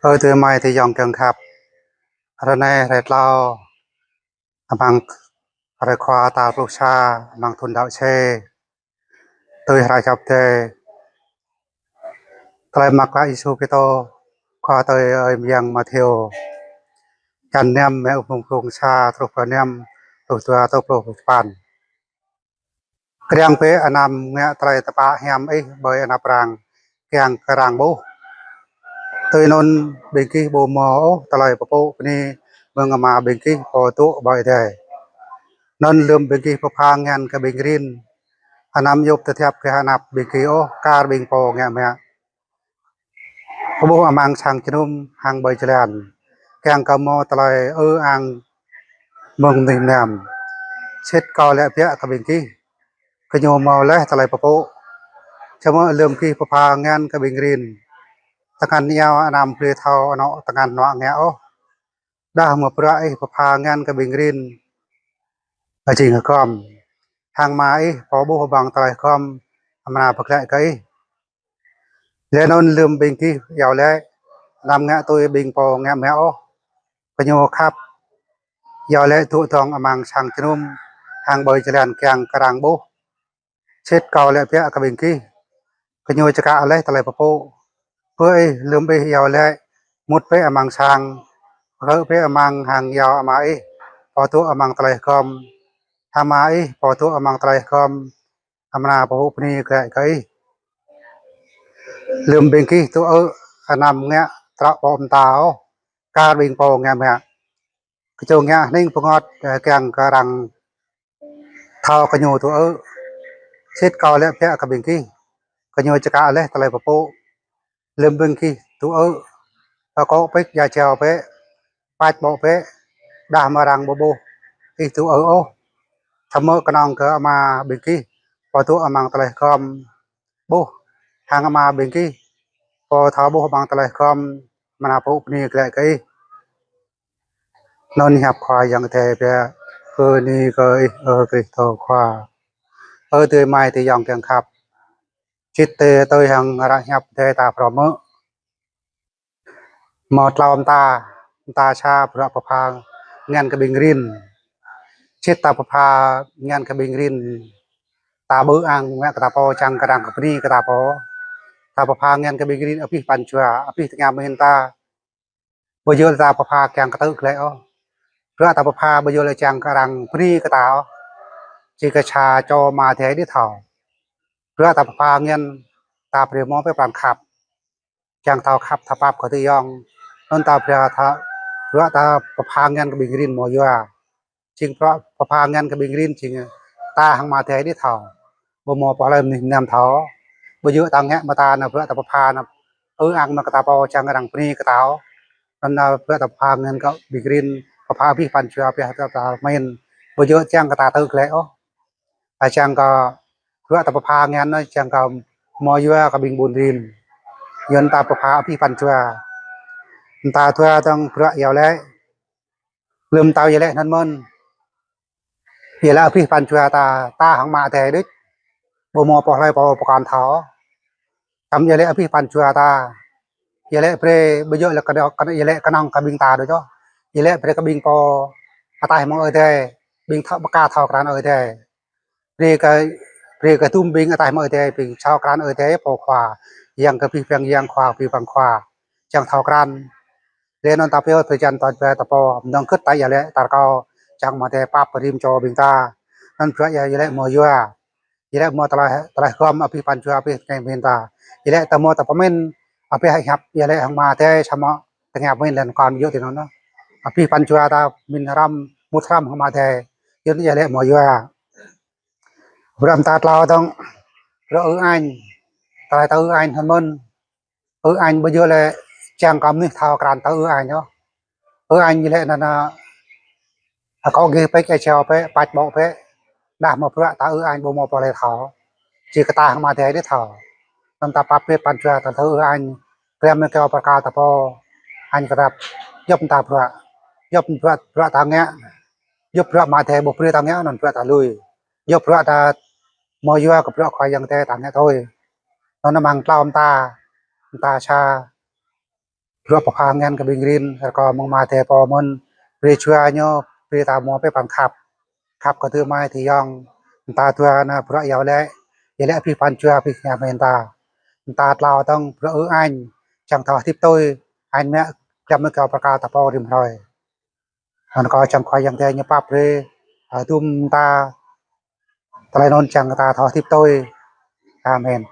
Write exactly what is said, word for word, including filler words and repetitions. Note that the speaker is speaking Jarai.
Ơ adơi amai ayŏng kiăng khăp, hrơi anai hrơi tlâo amăng hrơi Khua tal pluh sa amăng thun đăo C, tui hră hiăp Adai tơlơi mơak klă Yêsu Kristô Khua tui ơi mơyang Matthêô, čăn năm, mă mơ̆ng glông sa truh pơ năm, truh dua, truh pluh sapăn. Kriăng bĕ anăm ngă tơlơi tơpă hiam Ih ƀơi anăp arăng, kiăng kơ arăng ƀuh. Tui anŭn ƀing gih ƀu hmâo ôh tơlơi pơpŭ bơni mơ̆ng Ama ƀing gih Pô dŏ ƀơi adai. Anŭn lơ̆m ƀing gih pơpha ngăn kơ ƀing rin, anăm djŏp tơthiăp gah anăp ƀing gih ôh, kar ƀing pô ngă mă pơƀuh amăng sang jơnum hăng ƀơi jơlan, kiăng kơ hmâo tơlơi ư ang mơ̆ng mơnuih mơnam. Sĭt Kâo laĭ biă kơ ƀing gih, gơñu hmâo laih tơlơi pơpŭ. Samơ̆ lơ̆m gih pơpha ngăn kơ ƀing rin, tơngan iâu anăm brơi thâo anŏ tơngan hnuă ngă ôh. Đah mơ̆ bruă ih pơpha ngăn kơ ƀing rin, jing hơgŏm, hăng Ama ih Pô ƀuh amăng tơlơi hơgŏm amra pơglaĭ kơ ih. Laih anŭn lơ̆m ƀing gih iâu laĭ, anăm ngă tui ƀing pô ngă mă ôh. Gơñu khăp iâu laĭ dŏ dơ̆ng amăng sang jơnum hăng ƀơi jơlan kiăng kơ arăng ƀuh. Sĭt Kâo laĭ biă kơ ƀing gih, gơñu čơkă laih tơlơi pơpŭ. Bơ ih, lơ̆m ih iâu laĭ, mŭt bĕ amăng sang, pơgơ̆ bĕ amăng hăng iâu Ama ih Pô dŏ amăng tơlơi hơgŏm. Hăng Ama ih Pô dŏ amăng tơlơi hơgŏm amra pơpŭ bơni glaĭ kơ ih. Lơ̆m ƀing gih dŏ ư̆, anăm ngă trŏ pơ mơta ôh, kar ƀing pô ngă mă. Gơñu ngă hning bơngot, ơ, kiăng kơ arăng thâo gơñu dŏ ư̆. Sĭt Kâo laĭ biă kơ ƀing gih, gơñu čơkă laih tơlơi pơpŭ. Lơ̆m ƀing gih dŏ ư̆, akŏ pĭk ia jao bĕ, pač ƀô̆ bĕ, đah mơ̆ arăng ƀu ƀuh ih dŏ ư̆ ôh. Samơ̆ kơnơ̆ng kơ Ama ƀing gih Pô dŏ amăng tơlơi hơgŏm ƀuh, hăng Ama ƀing gih Pô thâo ƀuh amăng tơlơi hơgŏm amra pơpŭ bơni glaĭ kơ ih. Anŭn hiăp Khua Yang Adai. Bơni kơ Ih, ơ Kristô Khua. Ơ adơi amai ayŏng kiăng khăp, čit tê tui hăng hră hiăp Adai ta phrâo hmư̆, hmâo tlâo mơta. Mơta sa, bruă pơpha ngăn kơ ƀing rin. Sĭt ta pơpha ngăn kơ ƀing rin, ta ƀu ư ang mă kơ ta pô, čang kơ arăng kơ bơni kơ ta pô. Ta pơpha ngăn kơ ƀing rin abih pran jua, abih tơngia mơ̆n ta. Ƀu djơ̆ ta pơpha kiăng kơ tơ̆ glaĭ ôh. Bruă ta pơpha ƀu djơ̆ lĕ čang kơ arăng bơni kơ ta ôh. Či kơ sa čô Ama Adai đĭ thâo. Bruă ta pơpha ngăn ta brơi hmâo pran khăp, kiăng thâo khăp thâo pap kơ adơi ayŏng. Anŭn ta bruă ta, bruă ta pơpha ngăn kơ ƀing rin hmâo yua. Jing bruă pơpha ngăn kơ ƀing rin jing ta hăng Ama Adai đĭ thâo. Ƀu hmâo pô hlơi mơnuih mơnam thâo. Ƀu djơ̆ ta ngă mơta nao bruă ta pơpha nao ư ang mă kơ ta pô čang arăng bơni kơ ta ôh. Anŭn nao bruă ta pơpha ngăn kơ ƀing rin, pơpha abih pran jua, abih ta mơ̆n. Ƀu djơ̆ čang kơ ta tơ̆ glaĭ ôh. Ơ, čang kơ bruă ta pơpha ngăn nao čang kơ hmâo yua kơ ƀing ƀun rin. Yua anŭn ta pơpha abih pran jua. Mơta dua dơ̆ng bruă iâu laĭ. Lơ̆m ta iâu laĭ anŭn mơ̆n, iâu laĭ abih pran jua ta, ta hăng Ama Adai đôč. Ƀu hmâo pô hlơi pô pơkŏn thâo. Tơm iâu laĭ abih pran jua ta, iâu laĭ brơi, ƀu djơ̆ lĕ kơnơ̆ng, iâu laĭ kơnơ̆ng kơ ƀing ta đôč ôh. Iâu laĭ brơi kơ ƀing pô ataih mơ̆ng adai, ƀing thâo pơkă thâo krăn adai. Brơi kơ, brơi kơ tơm ƀing ataih mơ̆ng adai, ƀing thâo krăn adai, pô khua, yang kơ abih bang yang, khua abih bang khua, čang thâo krăn. Laih anŭn ta pioh pơjăn tơ̆ ƀai ta pô, mơnơ̆ng kơ̆t ta iâu laĭ ta rơkâo, čang Ama Adai pap pơrĭm čô ƀing ta. Anŭn bruă iâu laĭ hmâo yua. Iâu laĭ hmâo tơlơi, tơlơi hơgŏm abih pran jua abih tơngia mơ̆n ta. Iâu laĭ ta hmâo ta pơmĭn abih hiăp iâu laĭ hăng Ama Adai samơ̆ tơngia mơ̆n lĕ kơnơ̆ng yua tui anŭn. Abih pran jua ta mĭn hrăm, mŭt hrăm hăng Ama Adai. Yua anŭn iâu laĭ hmâo yua. Bruă mơta tlâo dơ̆ng, bruă ư ang. Tơlơi ta ư ang anŭn mơ̆n. Ư ang ƀu djơ̆ lĕ čang kơ mơnuih thâo krăn ta ư ang ôh. Ư ang ñu lĕ anŭn, akŏ gih pĭk ia jao bĕ, pač ƀô̆ bĕ. Đah mơ̆ bruă ta ư ang ƀu hmâo pô hlơi thâo. Či kơ ta hăng Ama Adai đĭ thâo. Anŭn ta pap pĭt pran jua ta tơ̆ ư ang. Krem mơ̆ kơ pơkă ta pô. Ang kơdrăp. Djŏp mơta bruă. Djŏp bruă, bruă ta ngă. Djŏp bruă Ama Adai ƀu brơi ta ngă anŭn bruă ta lui. Djŏp bruă ta hmâo yua kơ bruă Khua Yang Adai ta ngă tui. Anŭn amăng tlâo mơta, mơta sa, bruă pơpha ngăn kơ ƀing rin, rơkâo mơ̆ng Ama Adai pô mơ̆n, brơi jua ñu, brơi ta mơ̆ pĕ pran khăp. Khăp kơ adơi amai adơi ayŏng, ta dua ană bruă iâu laĭ, iâu laĭ abih pran jua abih hiam mơ̆n ta. Ta tlao tơ̆ng bruă ư añ, čang thâo hơdip tui, añ mă, glăm mơ̆ kơ pơkă ta pô rĭm hrơi. Anŭn kâo čang Khua Yang Adai ñu pap brơi, ơ, hơdôm ta, tơlơi anŭn čang ta thâo hơdip tui. Amen.